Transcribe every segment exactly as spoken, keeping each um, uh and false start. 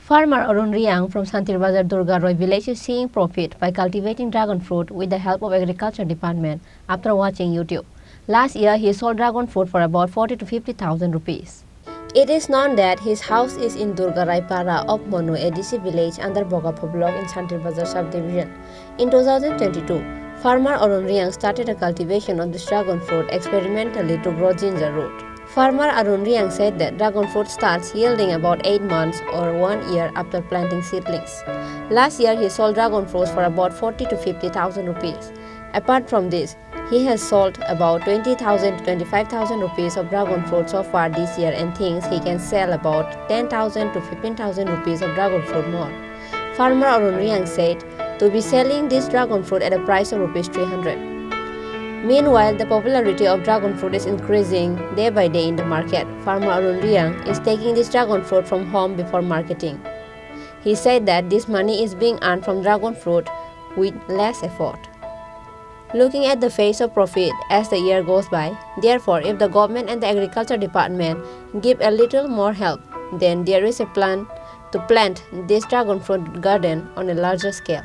Farmer Arun Reang from Santir Bazar Durga Roy village is seeing profit by cultivating dragon fruit with the help of agriculture department after watching YouTube. Last year, he sold dragon fruit for about forty to fifty thousand rupees. It is known that his house is in Durga Raipara of Monu A D C village under Bogapha block in Santir Bazar subdivision. In two thousand twenty-two, farmer Arun Reang started a cultivation of this dragon fruit experimentally to grow ginger root. Farmer Arun Reang said that dragon fruit starts yielding about eight months or one year after planting seedlings. Last year, he sold dragon fruits for about forty to fifty thousand rupees. Apart from this, he has sold about twenty thousand to twenty-five thousand rupees of dragon fruit so far this year and thinks he can sell about ten thousand to fifteen thousand rupees of dragon fruit more. Farmer Arun Reang said to be selling this dragon fruit at a price of rupees three hundred. Meanwhile, the popularity of dragon fruit is increasing day by day in the market. Farmer Arun Reang is taking this dragon fruit from home before marketing. He said that this money is being earned from dragon fruit with less effort. Looking at the face of profit as the year goes by, therefore, if the government and the agriculture department give a little more help, then there is a plan to plant this dragon fruit garden on a larger scale.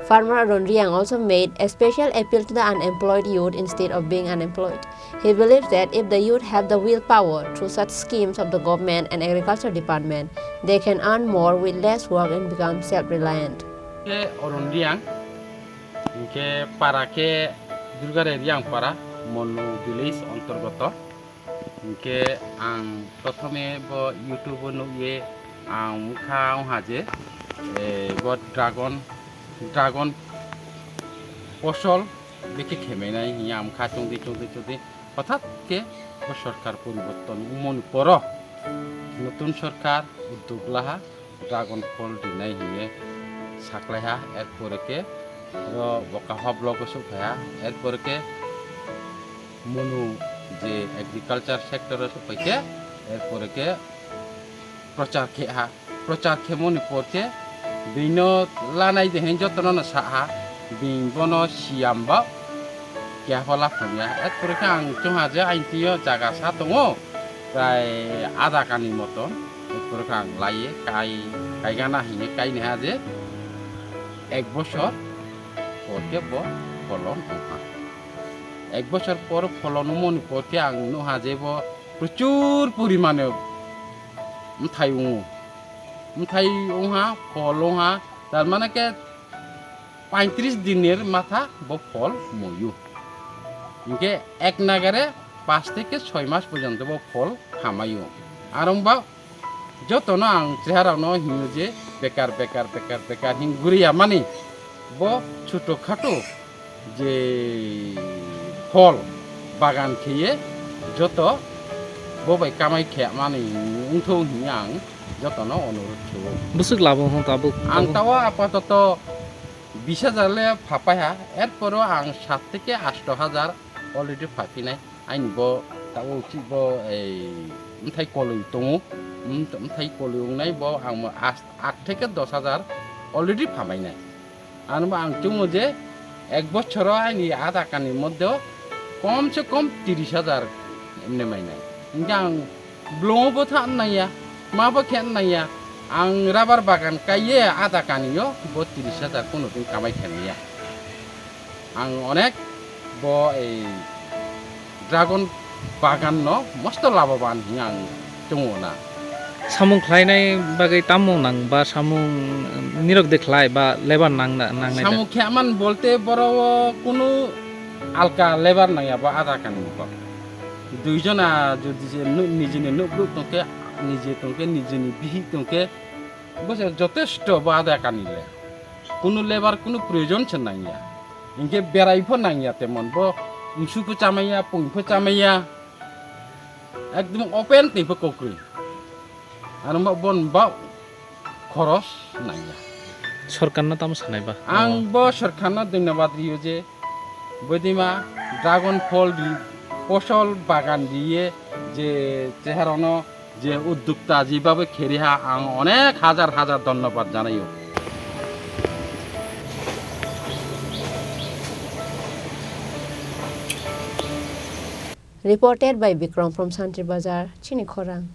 Farmer Arun Reang also made a special appeal to the unemployed youth instead of being unemployed. He believes that if the youth have the willpower through such schemes of the government and agriculture department, they can earn more with less work and become self-reliant. Khe Arun Reang, hingkhe para khe Durgarai Reang para, Monu village ontorgoto. Hingkhe ang prothome bo YouTube o nukye ang wngkha wngha je, eh, bo dragon, dragon posol bekhe khemenai hingye ang wngkha chongdi chongdi chongdi. Hothat khe bo sorkar poriborton wngmani poro notun sorkar uddog laha. Dragon phol rinai hingye saklaiha, erpore khe ro Bokapha block o sukphaiha, erpore khe Monu je agriculture sector o sukphai khe, erpore khe prochar khe ha, prochar khemoni por khe bino lanai de hin jotono no sa ha, bini bono siyam ba. Keha pho laphang ya. Erpore khe ang chwngha je aini twi o jaga sa tongo, prai adha kani moton. Erpore khe ang laiye, kai, kaigana hingye kaini ha je ek bosor por khe bo pholon wngkha. Ek bosor por pholon wngmani por khe ang nukha je bo prochur porimane bwthai wngo. Bwthai wngha, phol wngha, tar mane khe paitris dinir matha bo phol moyo. Hinkhe ek nagare panch theke soi mas porjonto bo phol hamayo. Arongba jotono ang cheharokno hino je bekar, bekar, bekar, bekar hin guriya mani bo chuto khato je phol bagan kheye joto bo bai kamai khe mani wngthok hinwi ang jotono onurodh khe o. Bwswk labo hwn tabuk? Ang tabuk tawa apatoto bis hajar le phapai ha, erporo ang sat theke asto hajar already phaphinai. Aini bo tabuk chik bo ei mthai kolwi tongo, mth-, mthai kolwi wngnai bo ang bo as-, at theke dos hajar already phamainai. Ano bo ang chungo je ek bochoro aini adha kani moddhe kom se kom tiris hajar emne mainai. Hinkhe ang blongo bo tha nangya, ma bo khe nangya. Ang rubber bagan kaiye adha kanio bo tiris hajar kono din kamai khe nangya. Ang onek bo ei dragon bagan no mosto laboban hinwi ang chungo na. Samung khlainai bagwi tamo nang ba samung nirok de khlai ba lebar nang na, nangnai da? Samung khe aman bolte boro o kunu alka lebar nangya bo adha kani bo. Duijona jodi je nu-, nijini nukbruk tongkhe, nije tongkhe, nijini bihik tongkhe, bo se jotesto bo adha kani le. Kunu lebar kunu proyojon se nangya. Hinkhe berai pho nangya temon bo msu pho chamaiya, pung pho chamaiya. Ekdom open twi pho kokrwi. Ano bo bon ba khoros nangya. Sorkarno tamo sanai ba? Ang bo sorkarno dhonyobad rio je boidima dragon phol ri, posol bagan riye je cheharokno je uddokta jebabe kheri ha ang onek hajar hajar dhonyobad janaio. Reported by Bikram from Santir Bazar, Chini Khorang.